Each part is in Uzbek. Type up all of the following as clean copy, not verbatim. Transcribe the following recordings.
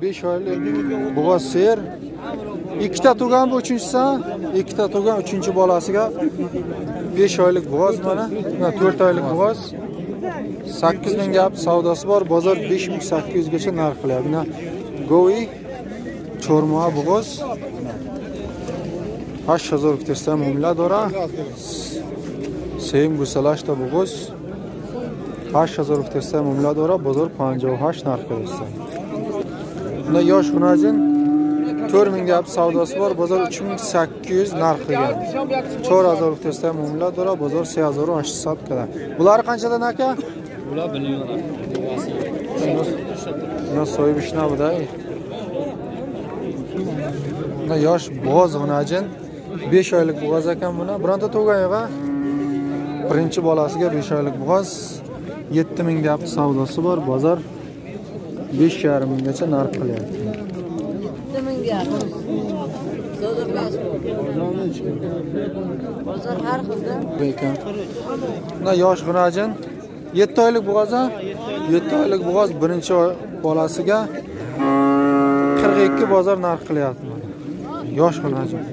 5 oylik bo'g'oz seyir. Ikkita tug'an bu uchinchisi, ikkita tug'an uchinchi bolasiga 5 oylik bo'g'oz mana, 4 oylik bo'g'oz. 8000 gap savdosi bor, bozor 5800 gacha narx qilyapti. Mana go'yi chormoa bo'g'oz 8000 kutsa muomala dora. Same гусалашта буғоз 8000 кутса муомила дора, бозор 58 нарх кардааст. Bunda yosh xunajin 4000 gap savdosi bor, bozor 3800 narx qilgan. 4000 kutsa muomila dora, bozor 3800 qilgan. Bular qanchadan aka? Bular bilmayman. Buni so'yib ishna buday. Bunda yosh bo'g'oz xunajin 5 oylik bo'g'oz ekan buni. Bironta tug'gan yo'q a? Birinchi bolasiga 5 oylik bo'g'oz 7000 gap savdosi bor, bozor 5,5 minggacha narx qilyapti. 7000 gap. Bozor har xilda. Ekan. Bunda yosh xunajin 7 oylik bo'g'oz, 7 oylik bo'g'oz birinchi bolasiga 42 bozor narx qilyapti. Yosh xunajin.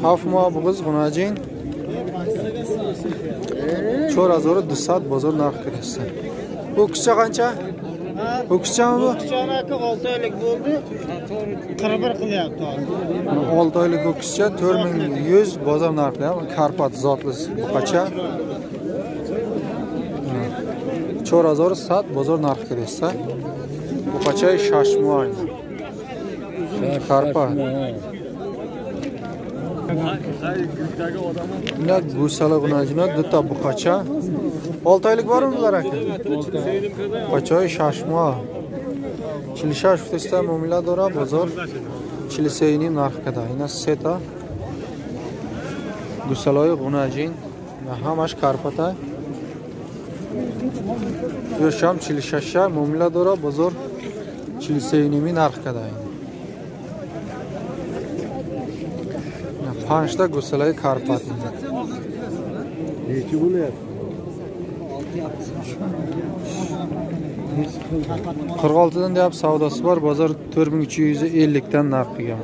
Haft moh bo'g'oz xunajin 4200 bozor narx kirishdi. Bu qizcha qancha? Bu qizchami bu? Qizchani 6 oylik bo'ldi. 41 qilyapti hozir. 6 oylik bu qizcha 4100 bozor narxi. Karpat zotli buqacha. 4100 bozor narxi kirishdi. Buqacha 6 moy. Karpat. Bunda go'sala g'unajina duta buqacha. 6 oylik bormi bular aka? Buqacha 6 moy. 46 futasda muomala dora, bozor 43.5 narx kada. Ina seta go'saloy g'unajin hamash karpata. Yosham 46 muomala dora, bozor 43.5 narx kada. 5ta go'salay karpat. Nechi bo'lyapti? 46 dan deyapti savdosi bor, bozor 4350 dan narx qilgan.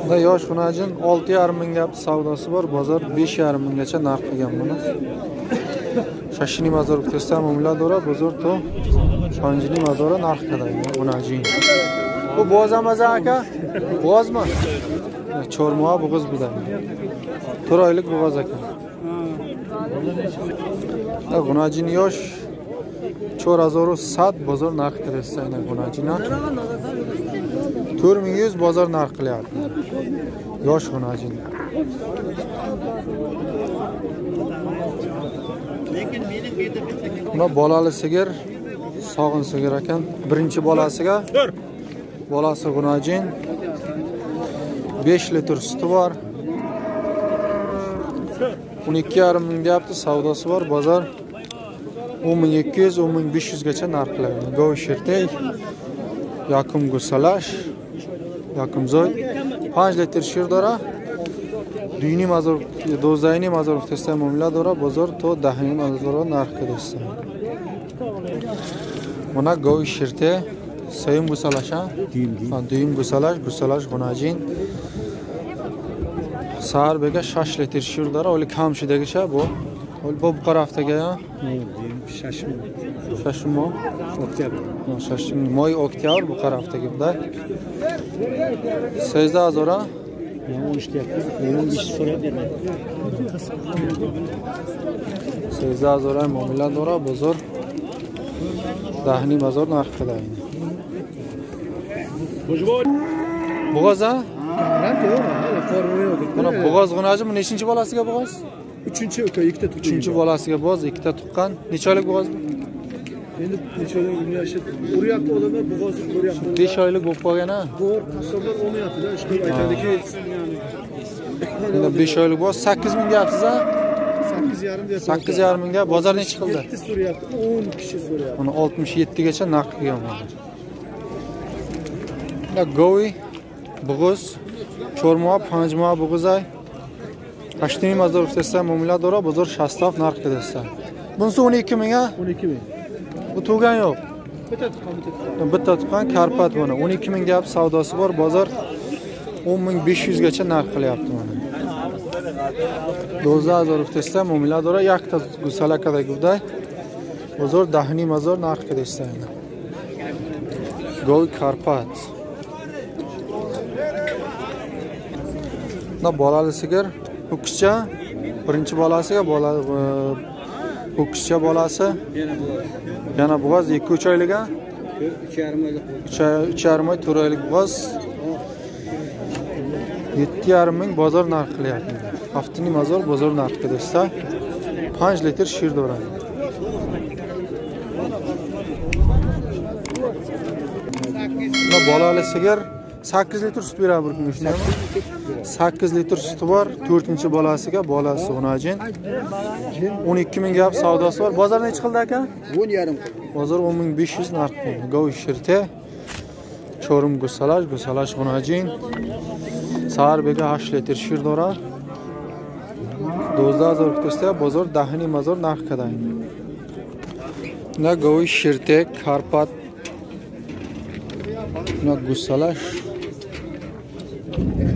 Bunda yosh xunajin 6,5 ming gap savdosi bor, bozor 5,5 minggacha narx qilgan buni. 6,5 hazor kutsa muomala dora, bozor to 5,5 hazor narx qiladi xunajin. Bu bo'g'oz emas aka? Bo'g'ozmi? Chormoa bo'g'oz bu da. 4 oylik bo'g'oz ekan. Xunajin yosh 4100 bozor narx kirsa aynan xunajina. 4100 bozor narx qilyapti. Yosh xunajin. Buna bolali sigir, sog'in sigir ekan. Birinchi bolasiga bolasi xunajin 5 litr suti bor. 12,5 ming deyapti, savdosi bor, bozor 10200, 10500 gacha narx qiladi. Gov shirtey, yakum gusalash, yakum zoy 5 litr shir dora. 2.5 hazor, 12.5 hazor kutsa muomala dora, bozor to 10.5 hazor narx kirsa. Mana gov shirte, sayim gusalasha, duyum gusalash, gusalash xunajin. Sahar bega 6 litr shir dora, oli kam shudagisha bu. Bu qaraftaga ya? 6 moy. Oktyabr. 6 moy oktyabr bu qaraftaga bunday. 18000 hazora. 13 deyapti. 15 so'rayapti. 18000 hazora muomala dora, bozor 10.5 hazor narx qiladi. Bo'g'oz a? Mana bo'g'oz g'unaji, bu nechinchi bolasiga bo'g'oz? Uchinchi uka, ikkita tuqqan. Uchinchi bolasiga bo'g'oz, ikkita tuqqan. Necha oylik bo'g'oz bu? Endi necha oylik bilmayapti. Uryapti odamlar, bo'g'ozni ko'ryapti. 5 oylik bo'lib qolgan a? To'g'ri, qassoblar olmayapti-da, ishqilib aytadiki. Endi 5 oylik bo'g'oz 8000 deyapsiz a? 8,5 deyapti. 8,5 mingga bozor necha qildi? 7 so'rayapti, 10 kishi so'rayapti. Uni 67 gacha narx qilgan. Govi буғуз 4 моҳ 5 моҳ буғузай 8.5 ҳазор гуфтеста муомила дора, бозор 67 нарх кидаста. Bunisi 12 ming a? 12 ming. Bu tug'gan yo'q. Bitta tuqqan, bitta tuqqan. Bitta tuqqan Karpat mana 12 ming deyapti, savdosi bor, bozor 10.500 gacha narx qilyapti mana. 12,000 guftesta muomila dora, yakta gusalakada guvday. Bozor 10.5 hazor narx kidesta. Gol Karpat. Na bolali sigir ho'kizcha, birinchi bolasiga bola ho'kizcha bolasi. Yana bo'g'oz 2-3 oylik a? 3,5 oylik. 3,5 oy, 4 oylik bo'g'oz. 7,5 ming bozor narx qilyapti. 7,5 hazor bozor narxi desa 5 litr shir beradi. Buna bolali sigir 8 litr sut beradi bir kunga, shundaymi? 8 litr suti bor, 4-bolasiga bolasi g'unajin. 12 ming gap savdosi bor. Bozor necha qildi aka? 10,5. Bozor 10.500 narx qildi. Gov shirte, cho'rim gusalash, gusalash g'unajin. Sahar bega 8 litr shir dora. 12,000 kutsa bozor 10.5 hazor narx qadayin. Na govi shirte, Karpat, na gusalash.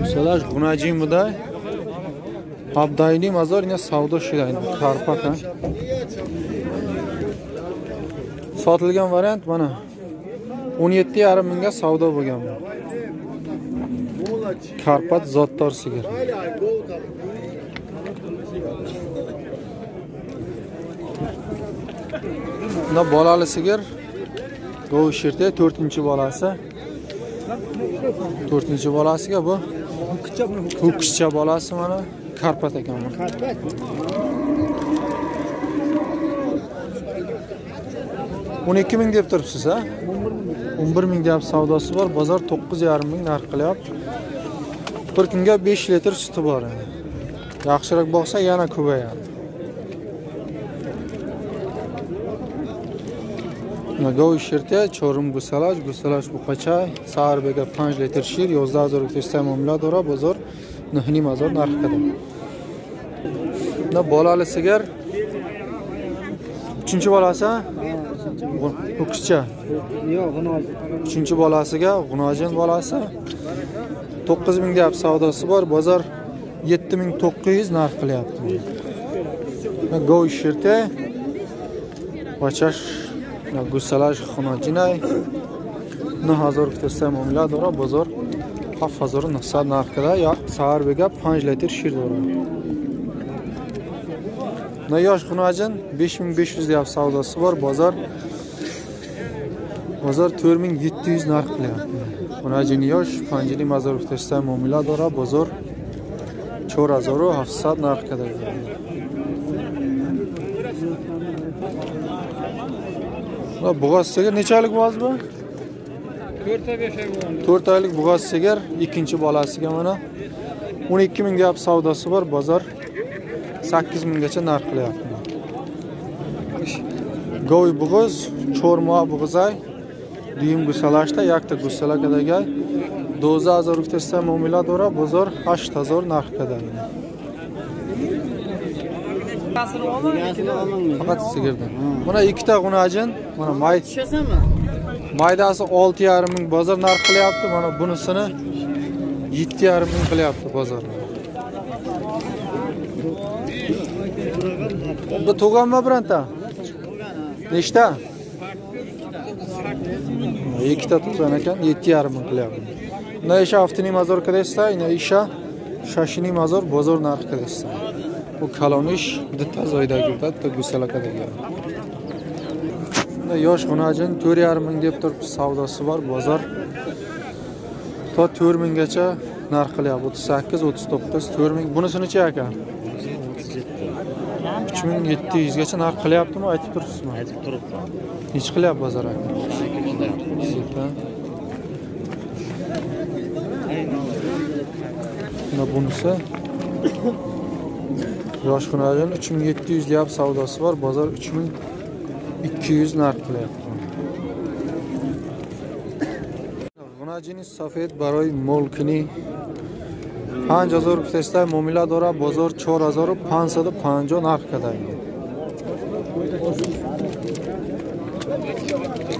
Gusalash g'unajin buda. 7.5 hazor ina savdo shidaydi. Karpat ha. Sotilgan variant mana 17,5 mingga savdo bo'lgan bu. Karpat zotdor sigir. Bunda bolali sigir Govi shirte 4-bolasi. 4-bolasiga bu ho'kizcha bolasi mana Karpat ekan bu. Karpat. 12 ming deb turibsiz ha? 11 ming deb savdosi bor, bozor 9,5 ming narx qilyapti. Bir kunga 5 litr suti bor. Yaxshiroq boqsa yana ko'payadi. Govi shirte, cho'rim gusalash, gusalash buqacha, sahar bega 5 litr shir, 11,000 kutsa muomala dora, bozor 9,5 hazor narx qildi. Na bolali sigir 3-bolasi ho'kizcha. Yo'q, g'unojin. 3-bolasiga g'unojin bolasi 9 ming deb savdosi bor, bozor 7.900 narx qilyapti. Govi shirte, bachash gusalash xonajinay 9000 kutsa muomala dora, bozor 7900 narx qiladi. Ya sahar bega 5 litr shir dora. Na yosh xonajin 5500 deb savdosi bor, bozor 4700 narx qilyapti. Xonajin yosh 5.5 hazor kutsa muomala dora, bozor 4700 narx qiladi. Bo'g'oz sigir necha oylik bo'g'oz bu? 4-5 oy bo'ldi. 4 oylik bo'g'oz sigir, 2-bolasiga mana 12 ming gap savdosi bor, bozor 8 minggacha narx qilyapti. Govi bo'g'oz, 4 moh bo'g'izay, duyum gusalashda yakta gusalakadagay 12,000 kutsa muomala dora, bozor 8,000 narx qiladi. Faqat sigirdan. Mana ikkita g'unajin, mana may tushasanmi? Maydasi 6,5 ming bozor narx qilyapti, mana bunisini 7,5 ming qilyapti bozor. Bu tug'anmi bironta? Nechta? Ikkita tug'an ekan, 7,5 ming qilyapti. Ina isha 7,5 hazor qilsa, ina isha 6,5 hazor bozor narx qilsa. Bu kalonish bitta joydagi, bitta gusalakadagi. Yosh g'unajin 4,5 ming deb turibdi, savdosi bor, bozor to 4 minggacha narx qilyapti. 38, 39, 4 ming. Bunisinichi aka? 3700 gacha narx qilyaptimi, aytib turibsizmi? Aytib turibman. Necha qilyapti bozor aka? 37. Mana bunisi yosh xunajin 3700 deyapti, savdosi bor, bozor 3200 narx qilyapti. Хунajини сафед барои молкунӣ 5000 гуфтаистай, муомила дора, бозор 4550 нарх карда.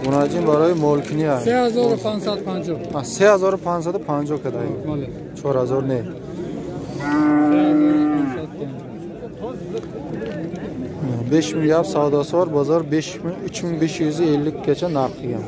Хунajин барои молкунӣ 3550. 3550 карда. 4000 не. 5000 gap savdosi bor, bozor 3550 gacha narx qilgan.